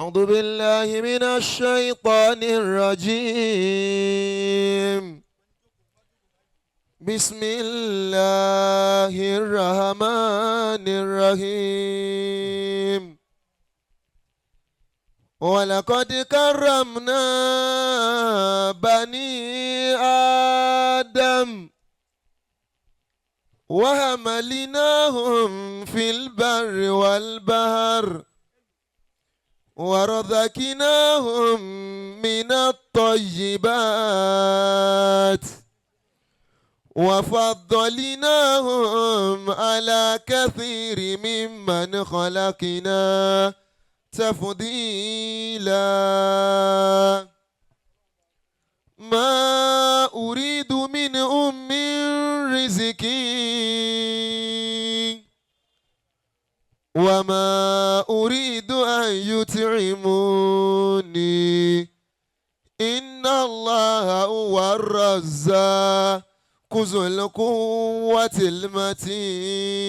أعوذ بالله من الشيطان الرجيم. بسم الله الرحمن الرحيم. ولقد كرمنا بني آدم وحملناهم في البر والبحر ورزقناهم من الطيبات وفضلناهم على كثير ممن خلقنا تفضيلا. ما أريد منهم من رزق وما أريد أن يطعموني إن الله هو الرزاق ذو القوة المتين.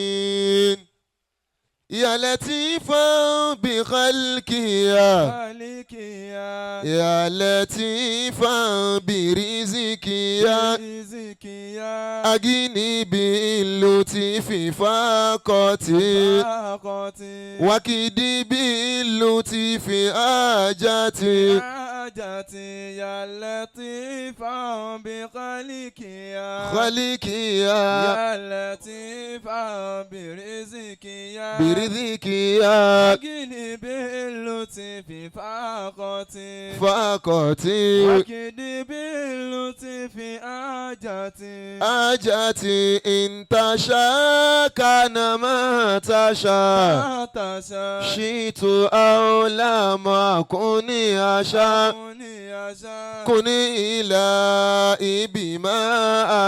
يا لطيفا بخلقه خالقيا يا لطيفا برزقه برزقيا أغني باللطف فاقتي فاقتي وكدي باللطف حاجتي حاجتي يا لطيفا بخلقيا خلقيا يا لطيفا برزقيا برزقيا أغني باللطف فاقتي فاقتي وكدي باللطف حاجتي حاجتي إن تشاء كان ما تشاء ما تشاء شئت أو لم أكن أشاء كوني أشاء كن إلهي بما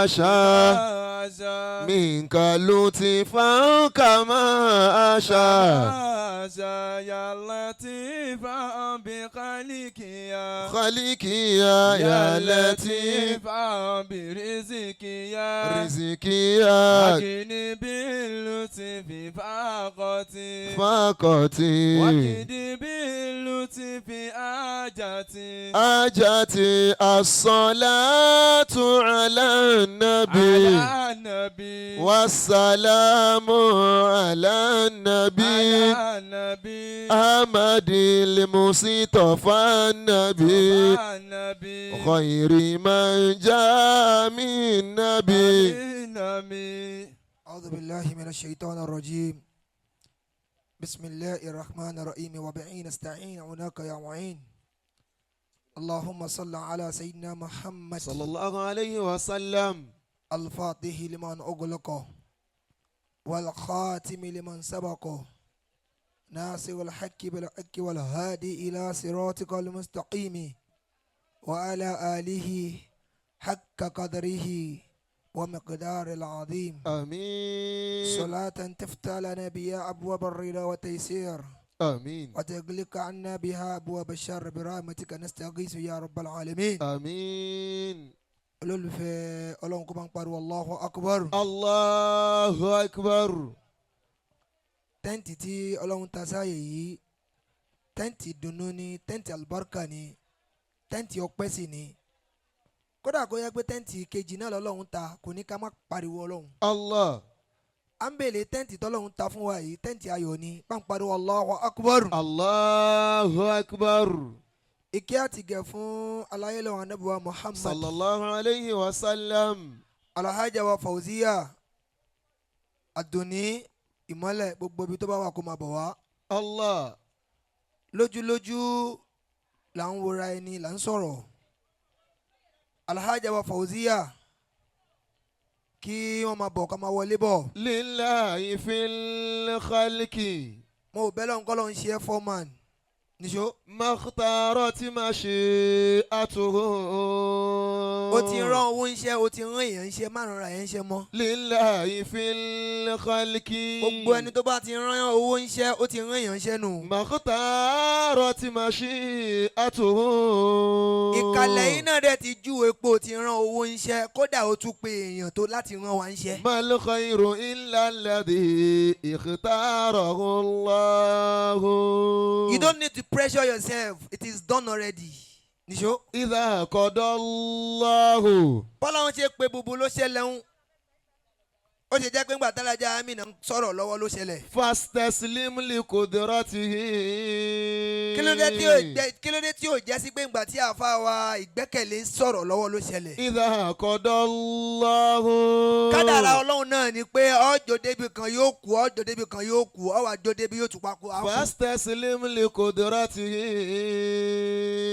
أشاء أشاء منك لطفا كما أشاء أشاء يا لطيفا بخلقيا خلقي يا لطيف لطيفا برزقيا رزقي أغني باللطف فاقتي فاقتي وكدي باللطف حاجتي حاجتي الصلاة على النبي على النبي والسلام على النبي على النبي أحمد المصطفى النبي على النبي خير من جاء من نبي النبي. أعوذ بالله من الشيطان الرجيم. بسم الله الرحمن الرحيم وبه نستعين عونك يا معين. اللهم صل على سيدنا محمد صلى الله عليه وسلم الفاتح لمن أغلق والخاتم لمن سبق ناصر الحق بالحق والهادي إلى صراطك المستقيم وعلى آله حق قدره ومقدار العظيم. آمين. صلاة تفتح لنا بها أبواب الرضا والتيسير آمين. وتغلق عنا بها أبواب الشر برحمتك نستغيث يا رب العالمين. آمين. Olólùfẹ́ Ọlọ́run kó bá ń pariwo Allahu Akbar. الله أكبر. Tẹ́ǹtì tí Ọlọ́run ta sáàyè yìí, tẹ́ǹtì dùnnú ni, tẹ́ǹtì àlùbáríkà ni, tẹ́ǹtì ọpẹ́ sì ni. Kódà kó yẹ pé tẹ́ǹtì kejì náà lọ́lọ́run ta kò ní ká má pariwo Ọlọ́run. الله. À ń bèlè tẹ́ǹtì tọ́lọ́run ta fún wa yìí, tẹ́ǹtì ayọ̀ ni, bá ń pariwo Allahu Akbar. الله أكبر. Ìkẹ́ àtìgẹ̀ fún aláyélọ́wọ́ anábùwà Muhammad صلى الله عليه وسلم. Alhaja wa Fauziya Àdùnní ìmọ́lẹ̀, gbogbo ibi tó bá wà kó máa bọ̀ wá. الله. Lójúlójú là ń wora ẹni là ń sọ̀rọ̀. Alhaja wa Fauziya kí wọ́n máa bọ̀ ká máa wọlé bọ̀. لله في الخلق Mo ò bẹ́ẹ̀ lọ́n kọ́ lọ́n ṣe é foreman níṣó. ما اختارت مشيئته. O ti rán owó ń ṣe, o ti rán èèyàn ń ṣe, márùn ra ẹ̀ ń ṣe mọ́. لله في الخلق Gbogbo ẹni tó bá ti rán owó ń ṣe, ó ti rán èèyàn ń ṣe nù. ما اختارت مشيئته. Ìkàlẹ̀ yìí náà dẹ̀ ti júwe pé o ti rán owó ń ṣe, kódà o tún pe èèyàn tó láti rán wa ń ṣe. ما الخير إلا الذي اختاره الله. You don't need to Pressure yourself, it is done already. Níṣó. إذا قضى الله. Bọ́lá wọn ṣe pé bubu ló ṣẹlẹ̀ ń ó ṣe jẹ́ pé ńgbà tálájà Amina ń sọ̀rọ̀ lọ́wọ́ ló ṣẹlẹ̀. فاستسلم لقدرته. Kí ló dé tí ò jẹ́ sí pé ńgbà tí àfa wa ìgbẹ́kẹ̀lé ń sọ̀rọ̀ lọ́wọ́ ló ṣẹlẹ̀? إذا قضى الله. Kádàrá Ọlọ́run náà ni pé ọjọ́ débi kan yóò kú, ọjọ́ débi kan yóò kú, ọwọ́ àjọ débi yóò tún papò á kú. فاستسلم لقدرته.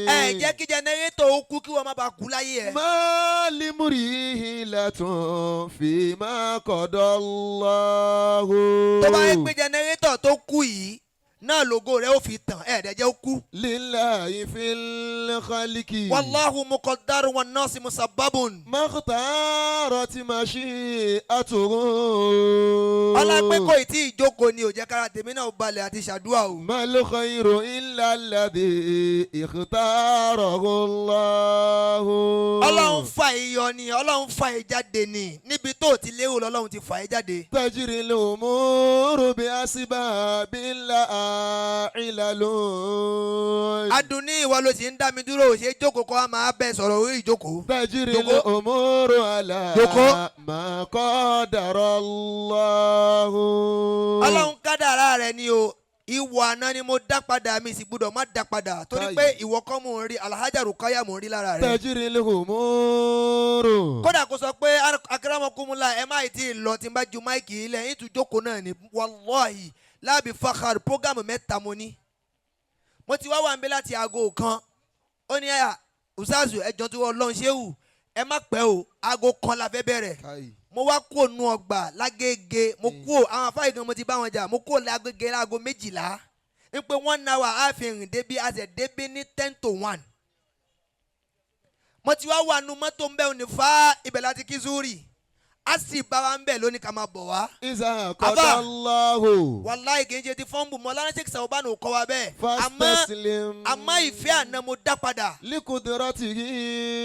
Ẹ jẹ́ kí generator ó kú kí wọ́n má bàa kú láyé ẹ̀. ما لامرئ حيلة فيما قضى الله. Tó bá yẹ pé generator tó kú yìí náà lógo rẹ̀ ó fi tàn, ẹ̀ẹ́dẹ̀ jẹ́ ó kú. لله في الخلق. والله مقدر والناس مسبب. ما اختارت مشيئته. Ọlá pé kò tí ì jókòó ni ò jẹ́ kára tèmi náà balẹ̀ àti ṣàdúrà o. ما الخير إلا الذي اختاره الله. Ọlọ́run fa ìyọ ni, Ọlọ́run fa ìjáde ni, níbi tó ti lérò lọ́lọ́run ti fà é jáde. تجري الأمور بأسباب لا علل. Adùnní, ìwọ ló sì ń dá mi dúró, ò ṣe é jókòó kó a máa bẹ sọ̀rọ̀ orí ìjókòó. تجري Jókòó. الأمور على Jókòó. ما قدر الله. Ọlọ́run kádàrá rẹ̀ ni o. Ìwọ àná ni mo dá padà, mi sì gbúdọ̀ má dá padà torí Káyì. pé ìwọ kọ́ mò ń rí, Alhaja Rukaya mò ń rí lára rẹ̀. تجري الأمور. Kódà kó sọ pé akramakumula, ẹ má tí ì lọ, tí n bá ju mic ilẹ̀ yín tún jókòó náà ni. Wàláhì láàbì fakhar, program mẹ́ta mo ní. Mo ti wá wà ń bẹ láti aago 1. Ó ní àyà usazu ẹjọ́ tí wọ́n lọ́n ṣéwù, ẹ má pẹ́ o, aago 1 la fẹ́ bẹ̀rẹ̀. Mo wá kúrò nù ọgbà lágége, mo kúrò àwọn afáyé gan, mo ti bá wọn jà, mo kúrò lágége láago 12 ní pé one hour á fi rìn débi, a sì débi ní 12:50. Mo ti wá wà nù mọ́tò ń bẹ́ òní fa ibẹ̀ láti kí zuri, a sì bá wa ń bẹ̀ lónìí ká máa bọ̀ wá. إذا Àfà. قضى الله. Wàláì kì í ṣe ti fọ́ǹbù mọ́ lánàá, Sheikh Sawban ò kọ́ wa bẹ́ẹ̀. Àmọ́ فاستسلم. Àmọ́ ìfẹ́ àná mo dá padà. لقدرته.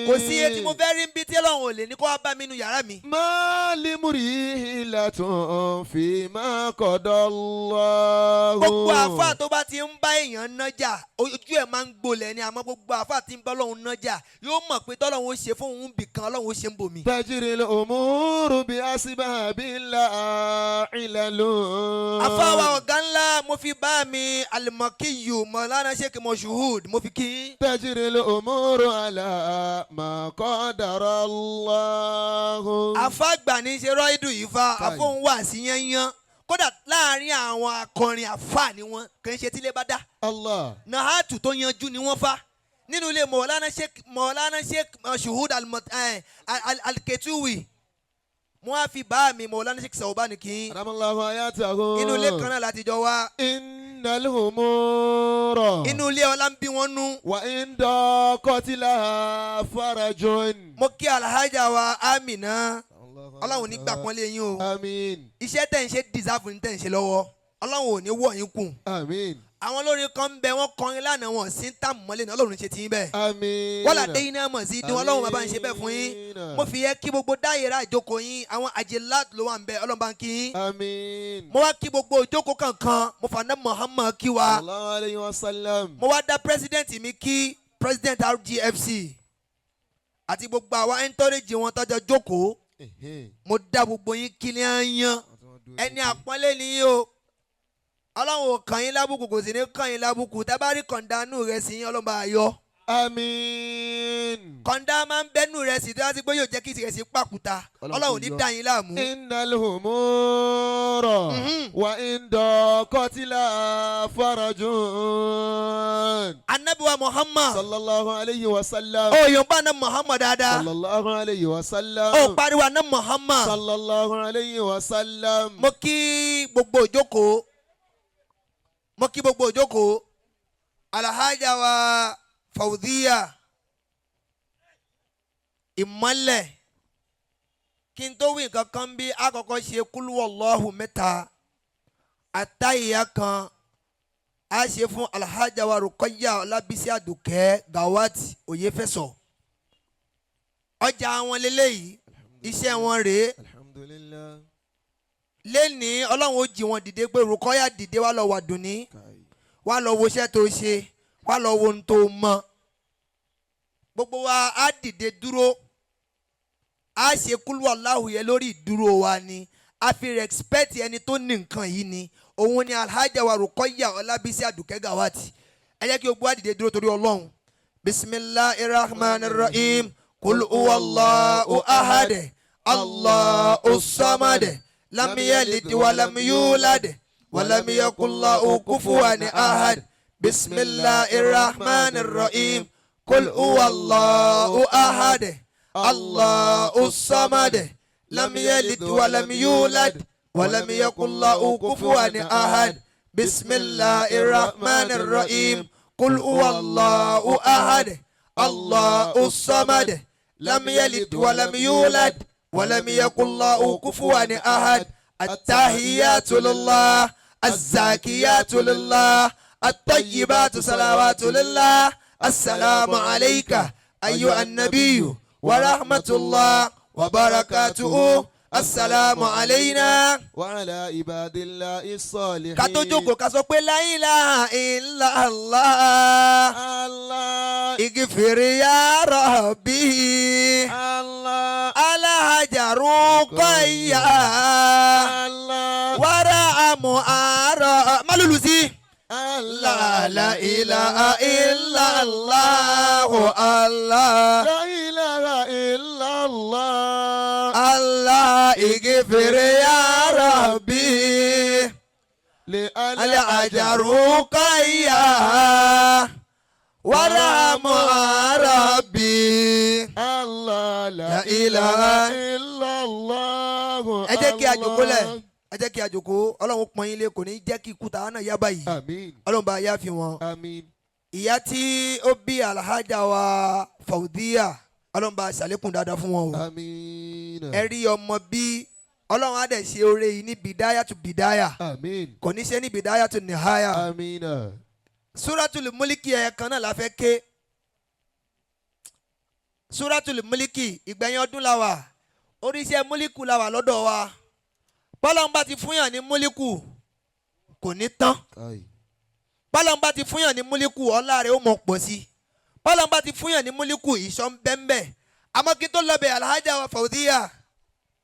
Kò sí iye tí mo fẹ́ rí bí tí Ọlọ́run ò lè ní kó wá bá mi nínú yàrá mi. ما لامرئ حيلة فيما قضى الله. Gbogbo àáfàá tó bá ti ń bá èèyàn nájà, ojú ẹ̀ máa ń gbolẹ̀ ni. Àmọ́ gbogbo àáfàá tí ń bá Ọlọ́run nájà yóò mọ̀ pé tọ́lọ́run ó ṣe fún òun bì kan, Ọlọ́run ó ṣe ń bò mí. تجري الأمور بأسباب لا علل. Àfáà wa ọ̀gá ńlá, mo fi bá mi Alimakiyu Mọ̀lánà Sheikh Moshuhud, mo fi kí yín. تجري الأمور على ما قدر الله. Àfáàgbà ní í ṣe rọ́ìdù yìí fa. Káì. Àfóhùn wà sí yányán, kódà láàrin àwọn akọrin àfáà ni wọn kì í ṣe tílé bá dá. الله. Nahatu tó yanjú ni wọ́n fa nínú ilé Mọ̀lánà Sheikh Moshuhud Alketuwi. Mo á fi bá mi Mọ̀lánà Sheikh Sawban kí yín. أدام الله حياته. Inú ilé kan náà láti jọ wá. إن الأمور. Inú ilé ọlá ń bí wọn nú. وإن ضاقت لها فرج. Mo kí Alhaja wa Amina, Ọlọ́run ní gbà pọ́nlé yín o. آمين. Iṣẹ́ tẹ̀ ń ṣe deserve ní tẹ̀ ń ṣe lọ́wọ́, Ọlọ́run ò ní wọ̀ yín kù. آمين. Àwọn olórin kan ń bẹ, wọ́n kọrin lánàá, wọn sí ń tàmù mọ́lẹ̀ ní Ọlọ́run ṣe ti yín bẹ́ẹ̀. آمين. Wọ́n là dé iná mọ̀ sí dín, Ọlọ́run bàbá ń ṣe bẹ́ẹ̀ fún yín. Mo fi yẹ kí gbogbo dáyẹ̀rẹ́ àjókòó yín, àwọn àjẹlá ló wà ń bẹ, Ọlọ́run bá ń kí yín. آمين. Mo wá kí gbogbo ìjókòó kankan, mo fàná Muhammad kí wa. صلى الله عليه وسلم. Mo wá dá president mi kí, president RGFC àti gbogbo àwa entourage wọn tọ́jọ́ jókòó. Mo dá gbogbo yín kí ní àyàn, ẹni àpọ́nlé ni yín o. Ọlọ́run ò kàn yín lábùkù, kò sì ní kàn yín lábùkù. Tá bá rí kọ̀ǹdánù rẹ̀ sí yín, Ọlọ́run bá yọ. آمين. Kọ̀ǹdá máa ń bẹ́nu rẹ̀ sí tó yá sí pé yóò jẹ́ kí ìrẹsì pàkúta. Ọlọ́run ní dá yín láàmú. إن الأمور وإن ضاقت لها فرج. Anabiwa Muhammad. صلى الله عليه وسلم. Ó yọ̀nba ná Muhammad dáadáa. صلى الله عليه وسلم. Ó pariwo aná Muhammad. صلى الله عليه وسلم. Mo kí gbogbo ìjókòó, mo kí gbogbo ìjókòó. Alhaja wa Fawziya Ìmọ́lẹ̀, kí n tó wí nǹkan kan bí, àkọ́kọ́ ṣe kúlúwọ̀lọ́hùn mẹ́ta àtàyà kan a ṣe fún Alhaja wa Rukọ́yà Ọlábísí Àdùkẹ́ Gawat Oyefẹsọ. Ọjà wọn lélẹ́yìí, iṣẹ́ wọn rèé. الحمد لله. Lẹ́ni Ọlọ́run ó jí wọn dìde pé Rukọ́yà dìde, wá lọ wà dùnní, wá lọ woṣẹ́ tó ṣe. Wá lọ wo ohun tó mọ. Gbogbo wa á dìde dúró, á ṣe kúlú aláhùn yẹn lórí ìdúró wa ni. A fi respect ẹni tó ní nǹkan yìí ni. Òun ni Alhaja wa Rukoya Ọlábísí Àdùkẹ́ Gawat. Ẹ jẹ́ kí gbogbo wa dìde dúró torí Ọlọ́run. Bisimilahi rahman rahim. Kul huwallahu ahad, Allahu samad, lam yalid walam yulad walam yakun lahu kufuwan ahad. Bisimilahi rahman rahim. Kul huwallahu ahad, Allahu samad, lam yalid walam yulad walam yakun lahu kufuwan ahad. Bisimilahi rahman rahim. Kul huwallahu ahad, Allahu samad, lam yalid walam yulad walam yakun lahu kufuwan ahad. Attahiyatu lillah, azzakiyatu lillah, at-tayyibatu salawatu lillah. Assalamu alayka ayyuha an-nabiyyu wa rahmatullah wa barakatuhu. Assalamu alayna وعلى عباد الله الصالحين. Ká tó jókòó, ká sọ pé la ilaha illallah. الله. Ighfir ya Rabbi. الله. Alhaja Ruqayya. الله. Wàrà àmọ́ àárọ̀ malulu sí. الله. La ilaha illallah, Allah. لا إله إلا الله. Allah ighfir ya Rabbi. Alhaja Ruqayya. Wàrà àmọ́ Rabbi. الله. La لا ilaha إله إلا الله. Ẹ jẹ́ kí a jókòó lẹ̀, ẹ jẹ́ kí a jókòó. Ọlọ́run pọ́n yín lé, kò ní jẹ́ kí ikú tàwa náà yá báyìí. آمين. Ọlọ́run bá yá fi wọn. آمين. Ìyá tí ó bí Alhaja wa Faudiya, Ọlọ́run bá ṣàlékún dáadáa fún wọn o. آمين. Ẹ rí ọmọ bí, Ọlọ́run á dẹ̀ ṣe oore yìí ní bìdáyà tó bìdáyà. آمين. Kò ní ṣe ní bìdáyà tó nìháyà. آمين. Súrátùlù Múlíkì ẹ̀ kan náà la fẹ́ ké. Súrátùlù Múlíkì, ìgbẹ̀yìn ọdún la wà, oríṣẹ́ múlíkù la wà lọ́dọ̀ wa. Bọ́lọ́run bá ti fúnyàn ní múlíkù, kò ní tán. Ai. Bọ́lọ́run bá ti fúnyàn ní múlíkù, ọlá rẹ̀ ó mọ̀ pọ̀ sí i. Bọ́lọ́run bá ti fúnyàn ní múlíkù, ìṣọ́ ń bẹ́ńbẹ́. Àmọ́ kí n tó lọ́bẹ̀, Alhaja wa Faudiya,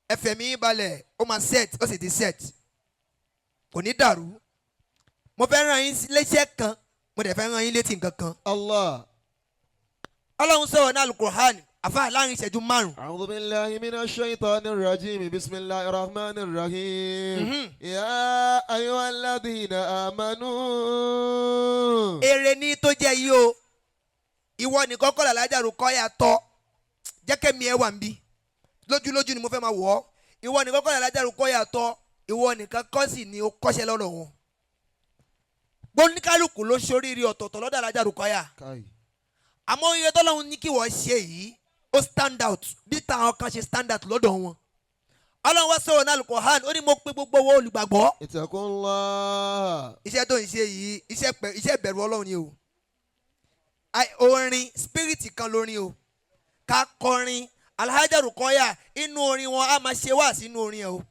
ẹfẹ̀ mi balẹ̀, ó máa set, ó sì ti set, kò ní dàrú. Mo fẹ́ ràn yín léṣẹ́ kan, mo dẹ̀ fẹ́ ràn yín létí nǹkan kan. Allah. Ọlọ́run sọ̀rọ̀ ní Alukur'an, àfa, láàrin ìṣẹ́jú 5. أعوذ بالله من الشيطان الرجيم. بسم الله الرحمن الرحيم. يا أيها الذين آمنوا. Èrè ní tó jẹ́ yìí o. Ìwọ nìkan kọ́ làlájà Rukọ́yà tọ́. Jẹ́kẹ́ mi ẹ wà ń bí lójúlójú ni mo fẹ́ máa wọ̀ ọ́. Ìwọ nìkan kọ́ làlájà Rukọ́yà tọ́, ìwọ nìkan kọ́ sì ni ó kọ́ṣẹ́ lọ́dọ̀ wọn. Gbóníkálukú ló ṣoríire ọ̀tọ̀ọ̀tọ̀ lọ́dọ̀ Alájà Rukọ́yà. Kai. Àmọ́ iye tọ́lọ́run ní kí wọ́n ṣe yìí, ó stand out bí táwọn kan ṣe stand out lọ́dọ̀ wọn. Ọlọ́run wá sọ̀rọ̀ náà Al-Qur'an, ó ní mo pe gbogbo owó olùgbàgbọ́. اتقوا الله. Iṣẹ́ tó ń ṣe yìí, iṣẹ́ ìbẹ̀rù Ọlọ́run ni o. Orin spirit kan lórin o, ká kọrin. Alhaja Rukoya, inú orin wọn, á máa ṣe wáàsí inú orin ẹ o.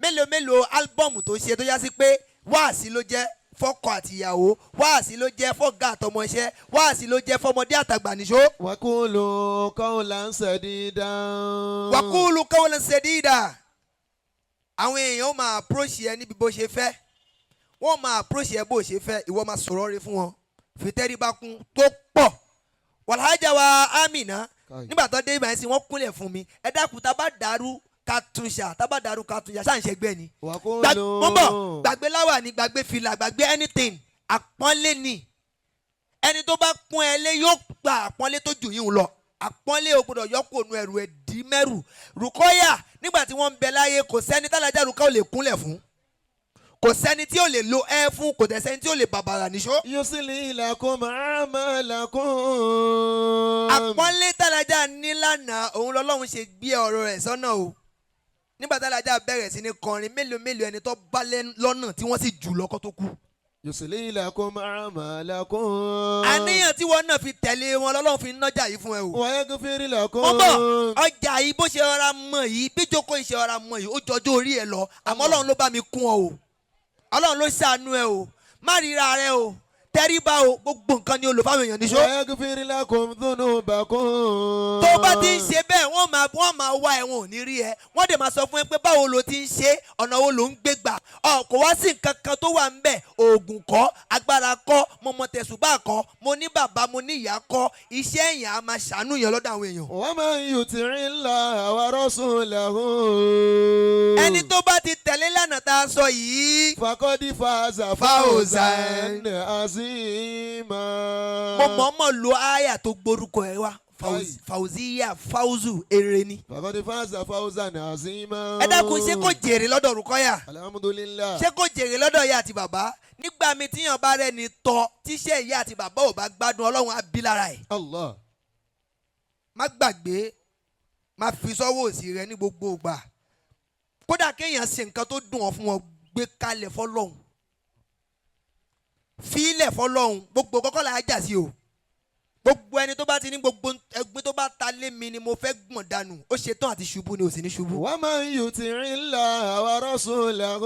Mélòó mélòó álbọ̀mù tó ṣe tó yá sí pé wáàsí ló jẹ́ fọ́kọ àtìyàwó, wáàsí ló jẹ́ fọ́gá àtọmọṣẹ́, wáàsí ló jẹ́ fọ́mọdé àtàgbà nìṣó. وقولوا قولا سديدا. وقولوا قولا سديدا. Àwọn èèyàn ó máa approach ẹ níbi bó ṣe fẹ́, wọ́n máa approach ẹ bó ṣe fẹ́. Ìwọ máa sọ̀rọ̀ rẹ fún wọn, fìtẹ́ríba kún tó pọ̀. Wàlájà wa Amina, Kai. nígbà tó dé ibà yẹn sí, wọ́n kúnlẹ̀ fún mi. Ẹ dákun, tá a bá dàrú ká tún ṣà, tá a bá dàrú ká tún ṣà, ṣáà ń ṣẹgbẹ́ ni. وقولوا Mo ń bọ̀. Gbàgbé láwà ní, gbàgbé fìlà, gbàgbé anything. Àpọ́nlé ni. Ẹni tó bá pọ́n ẹ lé yóò gba àpọ́nlé tó jù yín lọ. Àpọ́nlé ò gbọdọ̀ yọ kó nu ẹrù ẹ̀ dì mẹ́rù. Rùkọ́yà, nígbà tí wọ́n ń bẹ láyé, kò sẹ́ni tálájà Rùkọ́ ò lè kúnlẹ̀ fún, kò sẹ́ni tí ò lè lo ẹ fún, kò tẹ̀ sẹ́ni tí ò lè bàbàrà níṣó. يصلح لكم أعمالكم. Àpọ́nlé tálájà nílànà òun lọ́lọ́run ṣe gbé ọ̀rọ̀ rẹ̀ sọ́nà o. Nígbà tálájà bẹ̀rẹ̀ sí ní kọrin, mélòó mélòó ẹni tó bá lọ́nà tí wọ́n sì jù lọ́kọ́ tó kú. يصلح لكم أعمالكم. Àníyàn tí wọ́n náà fi tẹ̀lé wọn lọ́lọ́run fi nájà yìí fún ẹ o. ويغفر لكم. Ó bọ̀, ọjà yìí, bó ṣe rọra mọ̀ yìí, bí jókòó yìí ṣe rọra mọ̀ yìí, ó jọjọ́ orí ẹ lọ. Àmọ́ Ọlọ́run ló bá mi kún ọ o, Ọlọ́run ló ṣàánú ẹ o. Má ríra rẹ o. Tẹríba o, gbogbo nǹkan ni o lò fáwọn èèyàn níṣó. ويغفر لكم ذنوبكم. Tó bá ti ń ṣe bẹ́ẹ̀, wọ́n máa wá ẹ̀, wọn ò ní rí ẹ. Wọ́n dẹ̀ máa sọ fún ẹ pé báwo lo ti ń ṣe, ọ̀nà wo ló ń gbé gbà ọ. Kò wá sí nǹkan kan tó wà ń bẹ̀. Oògùn kọ́, agbára kọ́, mo mọ tẹ̀sùbá kọ́, mo ní bàbá, mo ní ìyá kọ́. Iṣẹ́ èèyàn á máa ṣàánú yẹn lọ́dọ̀ àwọn èèyàn. ومن يطع الله ورسوله Ẹni tó bá ti tẹ̀lé lánàá tá a sọ yìí, فقد فاز فوزا عظيما. Mo mọ̀ọ́mọ̀ lo àyà tó gbórúkọ ẹ wá. Fauziya, fauzu, èrè ni. فقد فاز فوزا عظيما. Ẹ dákun, ṣé kò jèrè lọ́dọ̀ Rukọ́yà? الحمد لله. Ṣé kò jèrè lọ́dọ̀ ìyá àti bàbá? Nígbà mi tíyàn bá rẹ́ni tọ́, tíṣẹ́ ìyá àti bàbá ò bá gbádùn, Ọlọ́run á bí lára ẹ̀. Allah. Má gbàgbé, má fi sọ́wọ́ òsì rẹ ní gbogbo ìgbà. Kódà kéèyàn ṣe nǹkan tó dùn ọ́ fún wọn, gbé kalẹ̀ fọlọ́hún, fílẹ̀ fọlọ́hún. Gbogbo kọ́kọ́ là á jà sí o. Gbogbo ẹni tó bá ti ní gbogbo ẹgbẹ́ tó bá ta lé mi ni mo fẹ́ gbọ̀n dànù, ó ṣe tán àti ṣubú ni, ò sì ní ṣubú. ومن يطع الله ورسوله.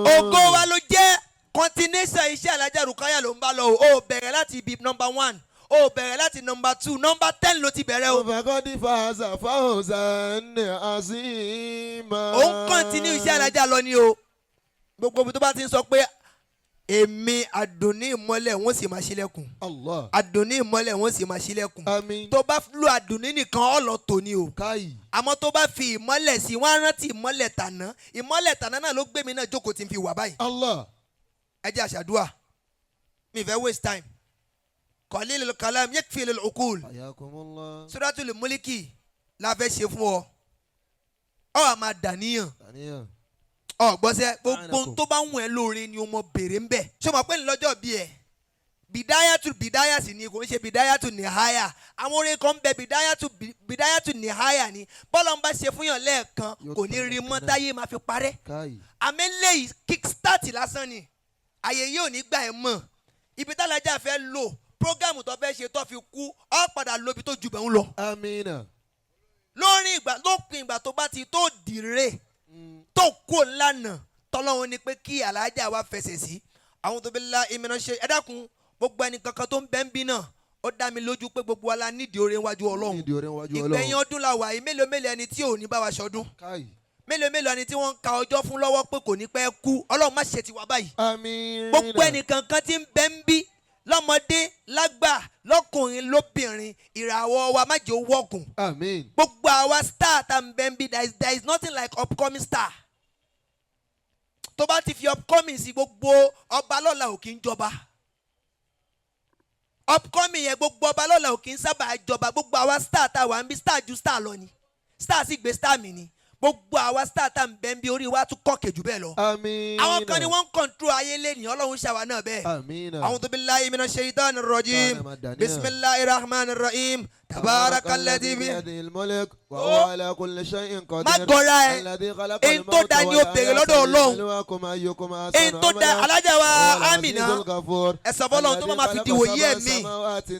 Ògo wa ló jẹ́. Continuation iṣẹ́ Alájà Rukaya ló ń bá lọ o. Ó bẹ̀rẹ̀ láti ibi number one, ó bẹ̀rẹ̀ láti number two, number 10 ló ti bẹ̀rẹ̀ o. فقد فاز فوزا عظيما. Ó ń continue iṣẹ́ Alájà lọ ni o. Gbogbo ibi tó bá ti ń sọ pé èmi Àdùnní Ìmọ́lẹ̀, wọ́n sì máa ṣílẹ̀kùn. Allah. Àdùnní Ìmọ́lẹ̀, wọ́n sì máa ṣílẹ̀kùn. Àmín. Tó bá lo Àdùnní nìkan, ọ̀ lọ tò ní o. Káyì. Àmọ́ tó bá fi ìmọ́lẹ̀ sí, wọ́n á rántí ìmọ́lẹ̀ tàná. Ìmọ́lẹ̀ tàná náà ló gbé mi náà jókòó tí n fi wà báyìí. Allah. Ẹ jẹ́ àṣàdúà, mi fẹ́ waste time. Qalilul kalam yakfi lil uqul. حياكم الله. Suratul Mulki la fẹ́ ṣe fún ọ. Ọ wà máa dàníyàn. Àníyàn. Ọ gbọ́sẹ̀, gbogbo ohun tó bá ń wù ẹ́ lóore ni o mọ béèrè ń bẹ̀. Ṣé o mọ̀ pé lọ́jọ́ bí ẹ̀ bidayatu bidaya sì ni, kò ń ṣe bidayatu nihaya. Àwọn orin kan ń bẹ, bidayatu bidayatu nihaya ni. Bọ́lá ń bá ṣe fún yàn lẹ́ẹ̀kan, Yóò kò ní tán rí mọ́ lẹ́ẹ̀kan náà. Táyé máa fi parẹ́. Káyì. Àmì eléyìí, kickstart lásán ni. Àyè yìí ò ní gbà ẹ́ mọ̀. Ibi tálájà fẹ́ lò, program tó fẹ́ ṣe tó fi kú, ọ́ padà lóbi tó ju bẹ̀ ń lọ. Amina. Lórí ìgbà, lópin ìgbà tó bá ti tó dìre, tó kó lánàá tọ́lọ́run ni pé kí alájà wa fẹsẹ̀ sí. Àwọn tó bí la ìmìíràn ṣe, ẹ dákun, gbogbo ẹni kankan tó ń bẹ́ ń bí náà, ó dá mi lójú pé gbogbo wa la nídìí oore wájú Ọlọ́run. Nídìí oore wájú Ìgbẹ̀yìn Ọlọ́run. ọdún la wà yìí. Mélòó mélòó ẹni tí ò ní bá wa ṣọdún? Káyì. Mélòó mélòó ẹni tí wọ́n ń ka ọjọ́ fún lọ́wọ́ pé kò ní pẹ́ kú? Ọlọ́run má ṣe tiwa báyìí. Amina. Gbogbo ẹnìkankan tí ń bẹ ń bí, lọ́mọdé, lágbà, lọ́kùnrin, lóbìnrin, ìràwọ̀ wa má jẹ́ ó wọ̀kùn. Àmín. Gbogbo àwa star tá ń bẹ ń bí, there is nothing like upcoming star. Tó bá ti fi upcoming sí, gbogbo ọba lọ́la ò kí ń jọba. Upcoming yẹn, gbogbo ọba lọ́la ò kí ń sábà jọba. Gbogbo àwa star tá wà ń bí, star ju star lọ ni, star sì gbé star mi ni. Gbogbo àwa star tá ń bẹ ń bí, orí wa tún kọ́kẹ́ jù bẹ́ẹ̀ lọ. Àmín. Àwọn kan ni wọ́n ń control ayé lẹ́nìí. Ọlọ́run ṣàwà náà bẹ́ẹ̀. Àmín. أعوذ بالله من الشيطان الرجيم. بسم الله الرحمن الرحيم. تبارك الذي بيده بيده الملك وهو على كل شيء قدير. Má gọra ẹ. الذي خلق Èyí tó الموت da ni ó béèrè lọ́dọ̀ Ọlọ́run. ليبلوكم أيكم أحسن Èyí tó da عملا. alájà wa وهو العزيز Amina, الغفور. ẹ sọ fọlọ́run tó máa fi di wòye ẹ̀mí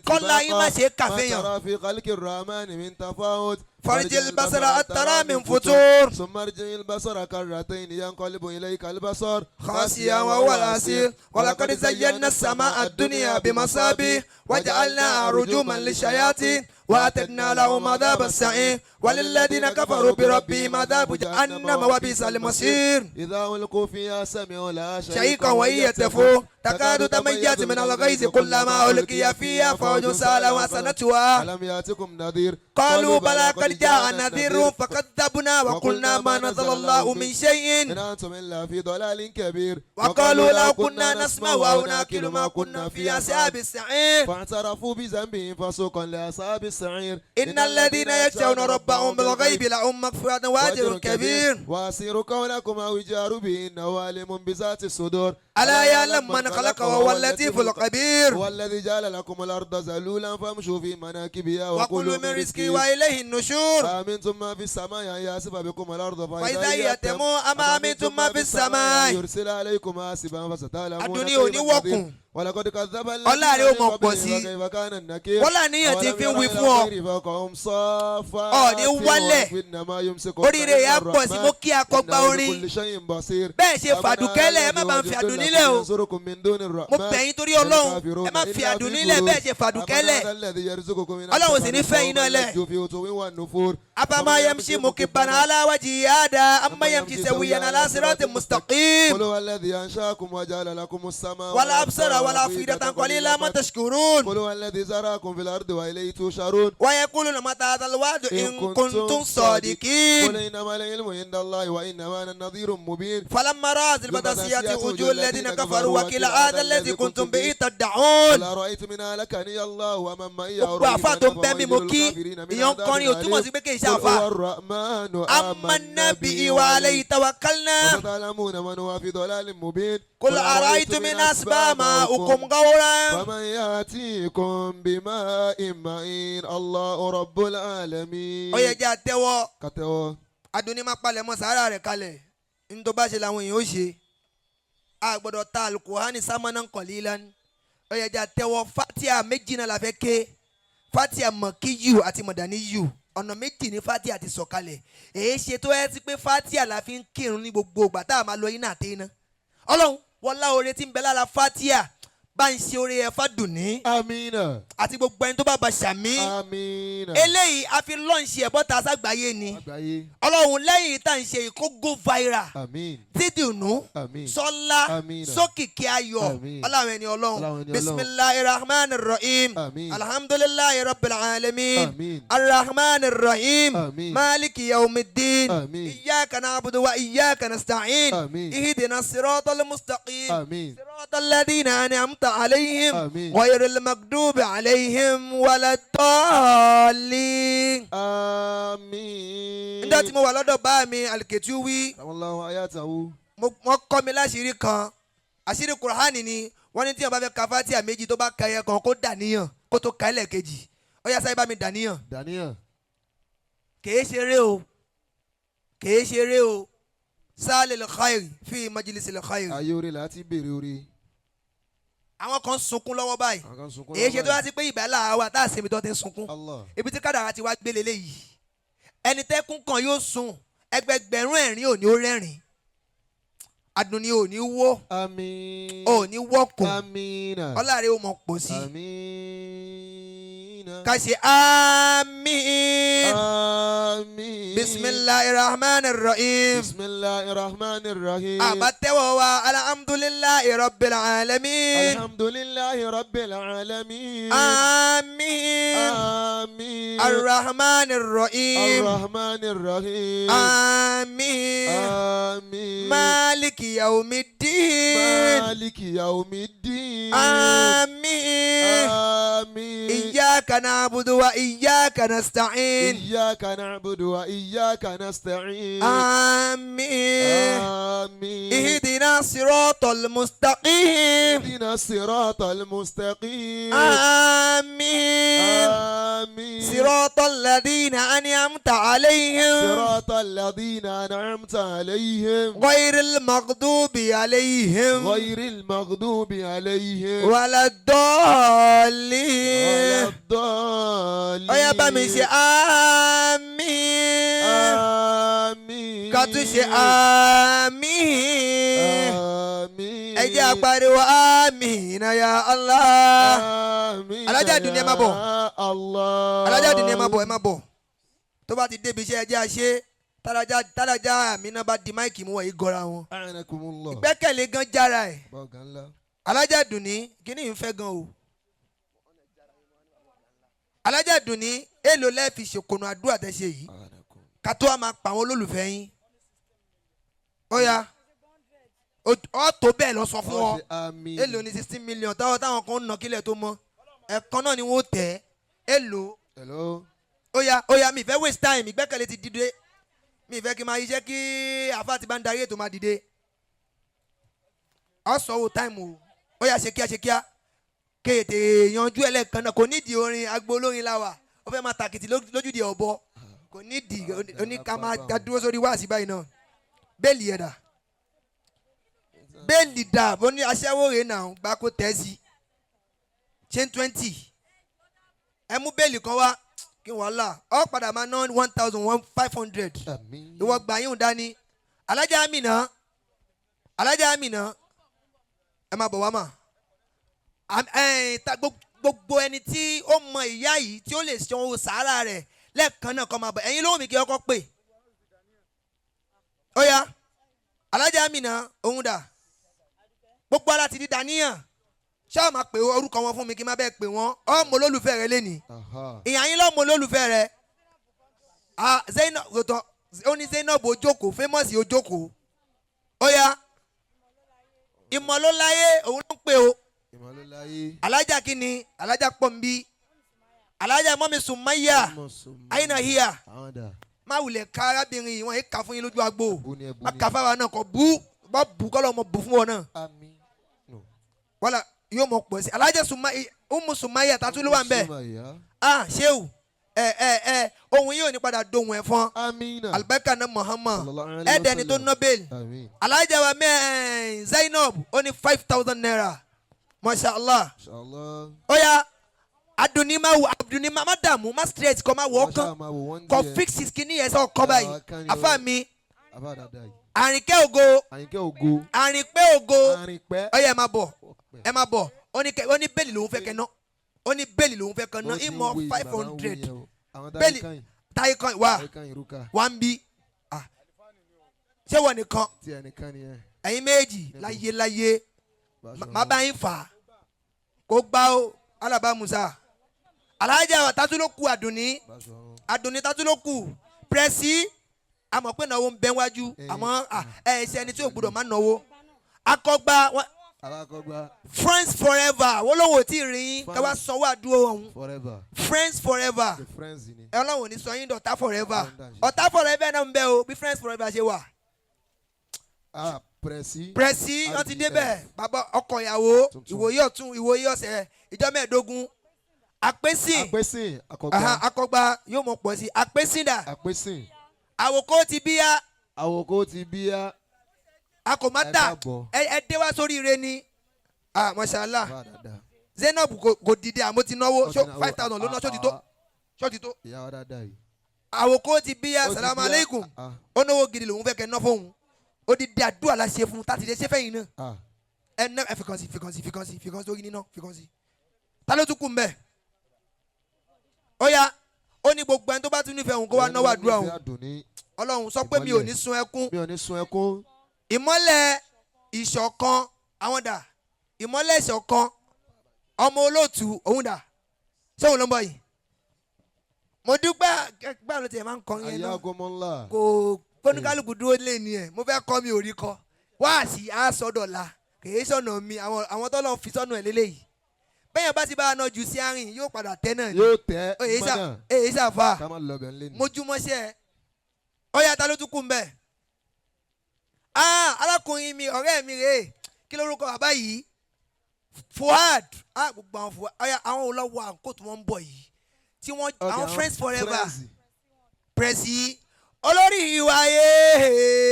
kọ́lá yín má ṣe é kàféyàn. ما ترى في خلق الرحمن من تفاوت. فارجع البصر هل ترى من فطور. ثم ارجع البصر كرتين ينقلب إليك البصر خاسئا وهو الحسير. ولقد زينا السماء الدنيا بمصابيح وجعلناها رجوما للشياطين وأعتدنا لهم عذاب السعير. وللذين كفروا بربهم عذاب جهنم وبئس المصير. إذا ألقوا فيها سمعوا لها شهيقا وهي تفور، تكاد تميز من الغيظ، كلما ألقي فيها فوج سألهم خزنتها ألم يأتكم نذير؟ قالوا بلى قد جاء نذير فكذبنا وقلنا ما نزل الله من شيء إن أنتم إلا في ضلال كبير. وقالوا لو كنا نسمع أو نعقل ما كنا في أصحاب السعير. فاعترفوا بذنبهم فسوقا لأصحاب السعير. إن الذين يخشون ربهم بالغيب لهم مغفرة وأجر كبير. وأسروا قولكم أو اجهروا به إنه عليم بذات الصدور. ألا يعلم من خلق وهو اللطيف الخبير. هو الذي جعل لكم الأرض ذلولا فامشوا في مناكبها وكلوا من رزقه وإليه النشور. أأمنتم من في السماء أن يخسف بكم الأرض فإذا هي تمور. أم أمنتم من في السماء. يرسل عليكم حاصبا فستعلمون Àdùnní ò ní كيف wọ̀kùn. نذير. ولقد كذب Ọlá rẹ̀ ó mọ̀ pọ̀ sí. وكيف كان النكير. Wọ́n láníyàn tí fi ń wí fún ọ. Ọ̀ ní wálẹ̀. Oríire yà pọ̀ sí. Mo kí akọgbà orin. Bẹ́ẹ̀ ṣe fàdùkẹ́lẹ̀, ẹ má bá ń fi àdùnní. Àdùnní lẹ̀ o. ينصركم من دون الرحمن Mo bẹ̀ yín torí Ọlọ́run, ẹ má fi Àdùnní lẹ̀ bẹ́ẹ̀ ṣe fàdùkẹ́ lẹ̀. Ọlọ́run sì ní fẹ́ yín náà lẹ̀. Afama yamshi mukibban ala wajhihi hada amma yamshi sawiyan ala siratin mustaqim. قل هو الذي أنشأكم وجعل لكم السماء Wala absara wala afidatan qalila ma tashkurun. قل هو الذي زرعكم في الأرض وإليه تحشرون Wa yaquluna mata hadha alwa'du in kuntum sadiqin. قل إنما العلم عند الله وإنما أنا نذير مبين فلما رأى زلفة سيئات وجوه الذين كفروا وقيل هذا الذي كنتم به تدعون. قل أرأيتم إن أهلكني الله ومن معي أو Gbogbo àfa tó ń bẹ́ mi mo kí ìyẹn kọrin ò túmọ̀ sí pé kì í ṣe قل àfa. هو الرحمن آمنا به وعليه توكلنا. وستعلمون من هو في ضلال مبين قل أرأيتم إن أصبح ماؤكم غورا فمن يأتيكم بماء معين الله رب العالمين Ó yẹ jẹ́ àtẹ́wọ́. Kàtẹ́wọ́. Adúní má palẹ̀ mọ́ sàárà rẹ̀ kalẹ̀ ní tó bá ṣe làwọn èèyàn ó ṣe. A gbọ́dọ̀ ta alukuhani sámánà kọ̀lílan. Ó yẹ jẹ́ àtẹ́wọ́. Fatia méjì náà la fẹ́ ké, fatia mọ̀kíyù àti mọ̀dàníyù. Ọ̀nà méjì ní fatia ti sọ̀kalẹ̀. Èyí ṣe tó ẹ́ sí pé fatia la fi ń kírun ní gbogbo ìgbà tá a máa lọ iná àti iná. Ọlọ́run wọlá oore tí ń bẹ lára fatia, bá ń ṣe oore ẹ̀ fàdùnní Amina. àti gbogbo ẹni tó bá ba ṣàmì. Amina. Eléyìí a fi lọ́ọ̀ṣì ẹ̀ bọ́ta ságbáyé ni. Àgbáyé. Ọlọ́run, lẹ́yìn tá à ń ṣe yìí, kó go viral. Amin. Dídùnú Àmín. sọlá Àmín. sókìkí ayọ̀. Àmín. Ọlọ́run ẹni Ọlọ́run Ọlọ́run. ẹni Ọlọ́run. Bisimilahi rahman rahim. Àmín. Alhamdulilayi rabbil alamin. Àmín. Arrahman rahim. Àmín. Maliki yawmiddin. Àmín. Iyyaka na'budu wa iyyaka nasta'in. Àmín. Ihdina siratal mustaqim. Àmín. صراط الذين أنعمت عليهم آمين. غير المغضوب عليهم ولا الضالين. Àmín. Nígbà tí mo wà lọ́dọ̀ bá mi Aliketu wí, Allahu ayatahu. wọ́n kọ́ mi láṣìírí kan, àṣírí Kùránì ni. Wọ́n ní tí wọ́n bá fẹ́ ka Fátíà méjì, tó bá ka ẹyẹ kan, kó dàníyàn kó tó ka ẹlẹ́ẹ̀kejì. Ó yá, sáyé bá mi dàníyàn. Daniel. Kèé ṣeré o, kèé ṣeré o. Sáàlì khairi fi majlisil khairi. Ayé orí láti béèrè orí. Àwọn kan sunkún lọ́wọ́ báyìí. Àwọn kan sunkún Èyí ṣe tó lọ́wọ́ wá sí pé ìbálà wa tá a sinmi tó ti ń sunkún. Allah. Ibi tí kádàrá ti wá gbélé léyìí, ẹni tẹ́kún kan yóò sun ẹgbẹgbẹ̀rún ẹ̀rín, ò ní ó rẹ́rìn. Adùn ni ò ní wó. Àmín. Ò ní wọ́kùn. Amina. Ọláre ó mọ̀ pọ̀ sí. Amina. Ká ṣe àmín. Àmín. Bisimilahi rahman rahim. Bisimilahi rahman rahim. Àbátẹ́wọ̀ wa, alhamdulilahi rabbil alamin. Alhamdulilahi rabbil alamin. Àmín. Àmín. Arrahman rahim. Arrahman rahim. Àmín. Àmín. Maliki yawmiddin. Maliki yawmiddin. Àmín. Àmín. Iyyaka na'budu wa iyyaka nasta'in. إياك نعبد وإياك نستعين. Àmín. آمين. اهدنا الصراط المستقيم. اهدنا الصراط المستقيم. آمين. آمين. صراط الذين أنعمت عليهم صراط الذين أنعمت عليهم غير المغضوب عليهم غير المغضوب عليهم ولا الضالين. ولا الضالين. Ó yá, bá mi ṣe àmín. آمين. Ká tún ṣe àmín. آمين. Ẹ jẹ́ apariwo àmín ya Allah. آمين. Alájà Àdùnní, ẹ má bọ̀. يا الله. Alájà Àdùnní, ẹ má bọ̀, ẹ má bọ̀. Tó bá ti débi iṣẹ́, ẹ jẹ́ àṣẹ tálájà tálájà àmínà bá di mic mú, wọ̀nyí gọra wọn. أعنكم الله. Ìgbẹ́kẹ̀lé gan jára ẹ̀. Bọ́ọ̀gá ńlá. Alájà Àdùnní, kíní ń fẹ́ gan o. Alájà Àdùnní, èlò lẹ́ẹ̀fi ṣèkónú àdúrà tẹ́ ṣe yìí? أعنكم. Ká tó a máa pa àwọn olólùfẹ́ yín. Ó yá, ọ tó bẹ́ẹ̀ lọ sọ fún ọ. Àmín. Èlò ní 16 million táwọn kan ń nà kílẹ̀ tó mọ́, ẹ̀kan náà ni wọ́n tẹ̀ èlò. Hello. Ó yá, ó yá, mi ì fẹ́ waste time. Ìgbẹ́kẹ̀lé ti dìde, mi ì fẹ́ kí n máa iṣẹ́ kí àfa ti bá ń darí ètò máa dìde. Ọ sọ wo time o. Ó yá, ṣe kíá, ṣe kíá, kéèté yanjú ẹlẹ́ẹ̀kan náà. Kò nídìí orin agbo olórin la wà. Ó fẹ́ máa tàkìtì lójúde ọ̀bọ, kò nídìí oní ká máa dá dúró sórí wáàsí báyìí náà. Bẹ́ẹ̀lì ẹ̀dà, bẹ́ẹ̀lì dà bó ní aṣẹ́wó rèé náà gbá kó tẹ́ sí ṣé 20. Ẹ mú bẹ́ẹ̀lì kan wá kí wàhálà ọ padà máa ná one thousand one five hundred. Àmín. Ìwọ gbà yín dání. Alájà Amina, Alájà Amina. Ẹ máa bọ̀ wá mà. Gbogbo ẹni tí ó mọ ìyá yìí tí ó lè ṣe ohun sàárà rẹ̀ lẹ́ẹ̀kan náà kó máa bọ̀. Ẹ̀yin ló wù mí kí ọkọ pè. Ó yá, Alájà Amina òun dà. Gbogbo ara ti di dàníyàn. Ṣé o máa pè orúkọ wọn fún mi kí n má bẹ́ẹ̀ pè wọ́n? Ọmọ olólùfẹ́ rẹ lénìí. Ìyá yín lọ́mọ olólùfẹ́ rẹ. Ah, Zainab tọ́ ó ní Zainab ojoko famous ojoko. Ó yá, ìmọ̀lóláyé òun ló ń pè o. Ìmọ̀lóláyé. Alájà kínní, alájà pọ̀nbí, alájà mọ́mi Sùmáyà, àyìnà híyà. Àwọn dà. Má wulẹ̀ ká arábìnrin yìí, wọ́n yìí kà fún yín lójú agbo. Bú ni ẹ bú Má ni. kà fáwa náà kọ bú, bá bú kọ́ lọ́mọ bù fún wọn náà. Àmín. No. Wọ́lá yóò mọ̀ pọ̀ sí. Alájà Umu Sùmáyà tàtú ló wà ń bẹ̀. Sùmáyà. Ah, Ṣéwù, ẹ ẹ ẹ ohun yìí ò ní padà dohun ẹ̀fọn. Amina. Alibarika na Muhammad. Sallallahu alaihi Ẹ̀ẹ́dẹ̀ni tó wasallam. Nobel. Àmín. Alájà wa mẹ́ẹ̀ẹ́n Zainab ó ní 5,000 naira. Masha Allah. Inshallah. Ó yá, Adunni má wo Adunni má má dààmú, má stress, kọ́ má wọ̀ ọ́ kán Wọ́n ṣáà máa wò wọ́n kọ́ díẹ̀. fix kìíní yẹn sọ kọ́ báyìí. Ah, kan ni o. Afa mi. Àbá dàda yìí. Àrìnkẹ́ ògo. Àyìnkẹ́ ògo. Àrìnpẹ́ ògo. Àrìnpẹ́. Ó yá, ẹ má bọ̀, ẹ má bọ̀. Ó ní bẹ́ẹ̀lì lòún fẹ́ kẹ́ ná. Ó ní bẹ́ẹ̀lì lòún fẹ́ kẹ́ ná. Ìmọ̀ 500 Àwọn bẹ́ẹ̀lì táyé kan yìí. Táyé kan wà. Táyé kan yìí rúkà. Wà ń bí. Ah. Ṣé wọ́n nìkan? Tí ẹnìkan nìyẹn. Ẹ̀yin méjì láyé láyé. Má bá yín fà á kó gbá ó Alaba Musa. Alájà Tatúlókù Àdùnní, Àdùnní Tatúlókù pírẹsì. Àmọ́ pé náwó ń bẹ wájú, àmọ́ ẹ ṣe ẹni tí ò gbọdọ̀ má náwó. Akọgba Alákọ̀gbá. Friends forever wọ́n lóun ò tí ì rí yín ká wá sanwó àdúró ọ̀hún. Forever. Friends forever. The friends ni. Ẹ Ọlọ́run ò ní sọ yín dọ̀tá forever. Ọ̀tá forever náà ń bẹ o, bí friends forever ṣe wà. Ah, pẹ̀rẹ̀sì. Pírẹsì wọ́n ti RDF. débẹ̀. Bàbá ọkọ ìyàwó. Tuntun. Ìwòye ọ̀tún, ìwòye ọ̀sẹ̀ ìjọ 15 àpèsìn. Àpèsìn. Akọ̀gbá. Akọgba yóò mọ̀ pọ̀ sí àpèsìn dà. Àpèsìn. Àwòkọ́ ti bíyá. Àwòkọ́ ti bíyá. A kò má Ẹ tà. káàbọ̀. Ẹ dé wá sórí ire ni. Ah, mashallah. Bá dàda. Zainab kò dìde àmọ́ ti náwó 5,000 ló ná. Ṣó ti tó? Ṣó ti tó? Ìyá wa dáadáa yìí. Àwòkọ́ ti bíyá. Ó ti Salamu bíyá. aleykum. Ah, Ó náwó gidi lòún fẹ́ kẹ́ ná fóun. Ó di àdúrà la ṣe fún un tá ti lè ṣe fẹ́yìn náà. Ah. Ẹ ná, ẹ fi kan sí, fi kan sí, fi kan sí, fi kan sí orí níná, fi kan sí. Ta ló tún kù mbẹ? Ó yá, ó ní gbogbo ẹni tó bá tún nífẹ̀ẹ́ òun kó wá náwó àdúrà òun. Àdùnní. Ọlọ́run sọ pé mi ò ní sun ẹkún. Mi ò ní sun ẹkún. Ìmọ́lẹ̀ ìṣọ̀kan àwọn dà? Ìmọ́lẹ̀ ìṣọ̀kan ọmọ olóòtú òun dà? Ṣé òun ló ń bọ̀ yìí? Mo dúpẹ́. Gbà ló tiẹ̀ máa ń kọrin yẹn Ayé náà. agomọ ńlá. Kò kóníkálukú dúró lé ní ẹ̀. Mo fẹ́ kọ́, mi ò rí kọ́. Wáàsí àsọdọ̀la kìí sọ̀nà mi. Àwọn tọ́lọ́ fi sọ́nà ẹ̀ lélẹ́yìí. Bẹ́ẹ̀ bá ti bá a náà jù sí àárín yóò padà tẹ́ náà ni. Yóò tẹ́ Èyí sà. mọ́nà. Èyí sàfà. Ká má lọ bẹ̀ ńlẹ̀ ni. Mojúmọ́ṣẹ́. Ọ̀yà, ta ló tún kù ń bẹ̀? Ah, arákùnrin mi, ọ̀rẹ́ mi rèé. Kí lórúkọ bàbá yìí? Fuad. Ah, gbogbo àwọn Fuad. Ọ̀yà, àwọn olówó àǹkó tí wọ́n ń bọ̀ yìí tí wọ́n Okay, àwọn friends forever. Friends. Pẹ̀sì olórí ìwà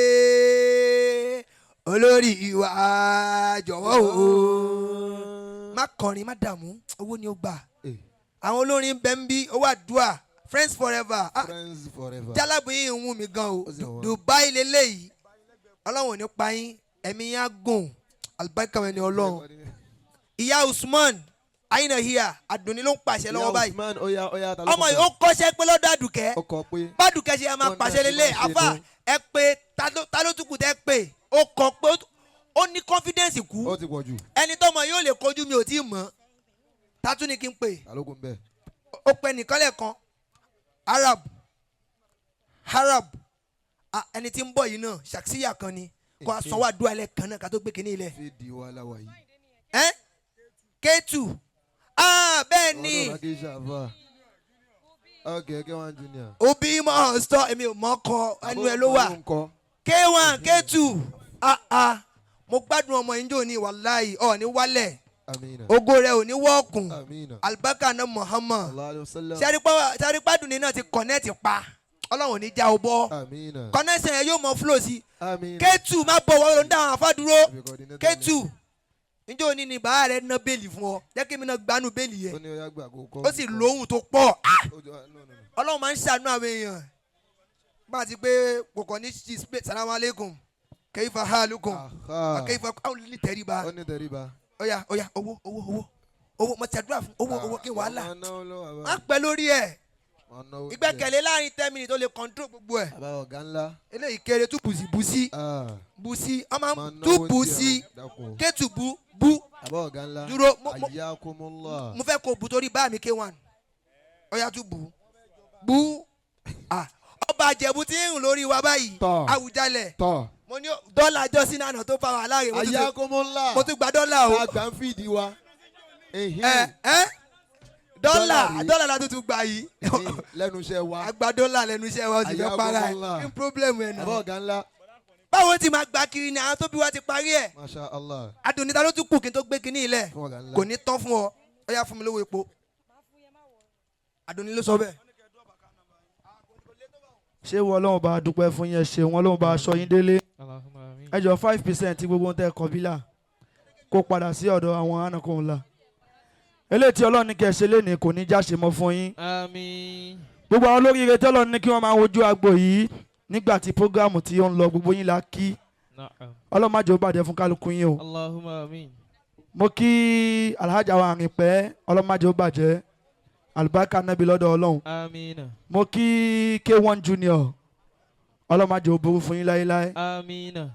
yé, olórí ìwà jọ̀wọ́ o, má kọrin, má dààmú, owó ni ó gbà. Eh, Àwọn olórin bẹ́ẹ̀ ń bí owó àdúrà. Friends forever. Ah, friends forever. Jálábù yìí ń wù mí gan o. Ó sì wọ́n. Dubai leléyìí. Ọlọ́run ò ní pa yín, ẹ̀mí yín á gùn, alibarika ẹni ọlọ́run. Ìyá Usman ayina hiya Àdùnní ló ń pàṣẹ lọ́wọ́ Ìyá báyìí. Usman, oya oya, ta ló Ọmọ kọ yìí ó kọ́ṣẹ́ pé lọ́dọ̀ Àdùkẹ́. Ó kọ pé. Bádùkẹ́ ṣe máa Wọ́n pàṣẹ náà ṣe lélẹ̀. máa ṣe Àfà nù. ẹ pé ta ló tún kù tẹ́ pé ó kọ pé ó ní confidence kú. Ó ti pọ̀ jù. Ẹni tọ́mọ yóò lè kojú mi ò tí ì mọ̀. Tátún ni kí n pè? Ta ló kún bẹ́ẹ̀? Ó pẹ́ nìkan lẹ́ẹ̀kan. Arab Arab. Ah, ẹni tí ń bọ̀ yìí náà ṣàkíyà kan ni kó a sanwó àdúrà lẹ́ẹ̀kan náà ká tó gbé kínní ilẹ̀. Fi di wa la wà yìí. Ẹ́ K2, ah, bẹ́ẹ̀ ni. Ọ̀dọ́ kì í ṣàfà. Ok, K1 Junior. Òbí mọ̀ sọ, èmi ò mọ̀ kọ, ẹnu ẹ ló wà. Àbó ń kọ. K1 K2, ah ah, mo gbádùn ọmọ yìí jò ní. Wàláyé, ọ̀ ní wálẹ̀. Amina. Ògo rẹ ò ní wọ́ọ̀kùn. Amina. Albarka náà Muhammad. Sallallahu alayhi wa sallam. Sẹ́rípàdùn náà ti connect pa. Ọlọ́run ò ní já o bọ́. Amina. Connection yẹn yóò mọ flow sí. Amina. K2, má bọ̀, wọ́n ló ń dá àwọn afá dúró. Àbí coordinator. K2, njẹ́ òní ni bàá rẹ̀ ná bẹ́ẹ̀lì fún ọ? Jẹ́ kí mi náà gbanú bẹ́ẹ̀lì Ó yẹn. ní oya gbà kó kọ́. Ó sì lóhùn tó pọ̀. Ah! Ó jọ, no, no, no. Ọlọ́run máa ń ṣàánú àwọn èèyàn bá a ti pé kò kàn ní ṣí. Salamu aleykum. Kayfa halukum. Aha. Kayfa àwọn ní tẹríba. Ó ní tẹríba. Ọ̀yà ọ̀yà, owó owó owó owó, mo ti àdúrà fún owó owó, kí wàhálà. Máa náwó lọ́wọ́ Má bàbá. pẹ́ lórí ẹ̀. Máa náwó díẹ̀. Ìgbẹ́kẹ̀lé láàrin 10 minutes ó lè control gbogbo ẹ̀. Bàbá ọ̀gá ńlá. Eléyìí kéré, tún bùsì bùsì Ah, bùsì ọmọ máa náwó tún díẹ̀. bùsì Dákun. kétù bu bu. Bàbá ọ̀gá ńlá. Dúró Ayakumullah. mo fẹ́ kó bu torí bá mi K1. Ọ̀yà, tún bu bu. Ah, ọba Àjẹ̀bú tí ń rùn lórí wa báyìí. Tọ́. Àwùjalẹ̀. Tọ́. Mo ní dọ́là jọ́sìn náà tó fa wàhálà rẹ̀, Ayakumullah. mo tún gba dọ́là o. Tá a gbà ń fìdí wa. Ehin. Ẹ ẹ, dọ́là. Dọ́là rí. Dọ́là la tuntun gbà yìí. Ehin, lẹ́nu iṣẹ́ wa. Agba dọ́là lẹ́nu iṣẹ́ wa, ó sì fẹ́ para ẹ̀. Ayakumullah. Kí n problem ẹ̀ Bàbá náà? ọ̀gá ńlá. Báwo ti máa gba kiri ni àwọn tó bí wa ti parí ẹ̀. Masha Allah. Adùnníta ló tún kù kí n tó gbé kinní ilẹ̀. Fún ọ̀gá ńlá. Kò ní tán fún ọ. Ó yá, fún mi lówó epo. Adùnní ló sọ bẹ́ẹ̀. Ṣé wọ́n Ọlọ́run bá dúpẹ́ fún yẹn? Ṣe wọn Ọlọ́run bá aṣọ yín délé? Allahumma amin. Ẹ jọ, 5% tí gbogbo ohun tẹ́ kọ bílà kó padà sí ọ̀dọ̀ àwọn anakunla. Eléyìí tí Ọlọ́run ní kẹ́ ẹ ṣe lénìí kò ní jáṣe mọ́ fún yín. Àmín. Gbogbo àwọn olóríire tí Ọlọ́run ní kí wọ́n máa wojú agbo yìí nígbà tí program tí ó ń lọ, gbogbo yín la kí. Na'am. Ọlọ́run má jẹ́ ó bàjẹ́ fún kálukú yín o. Allahumma amin. Mo kí Alhaja wa Àrìnpẹ́, Ọlọ́run má jẹ́ ó bàjẹ́, àlùbáríkà nábì lọ́dọ̀ Ọlọ́run. Àmín. Mo kí K1 Junior, Ọlọ́run má jẹ́ ó burú fún yín láéláé. Àmín.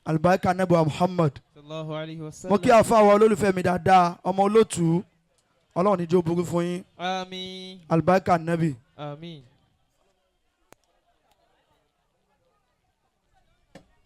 Àlùbáríkà nábì wa Muhammad. Sallallahu alayhi wa sallam. Mo kí àfáà olólùfẹ́ mi dáadáa, ọmọ olótùú, Ọlọ́run ní jẹ́ ó burú fún yín. Àmín. Àlùbáríkà nábì. Àmín.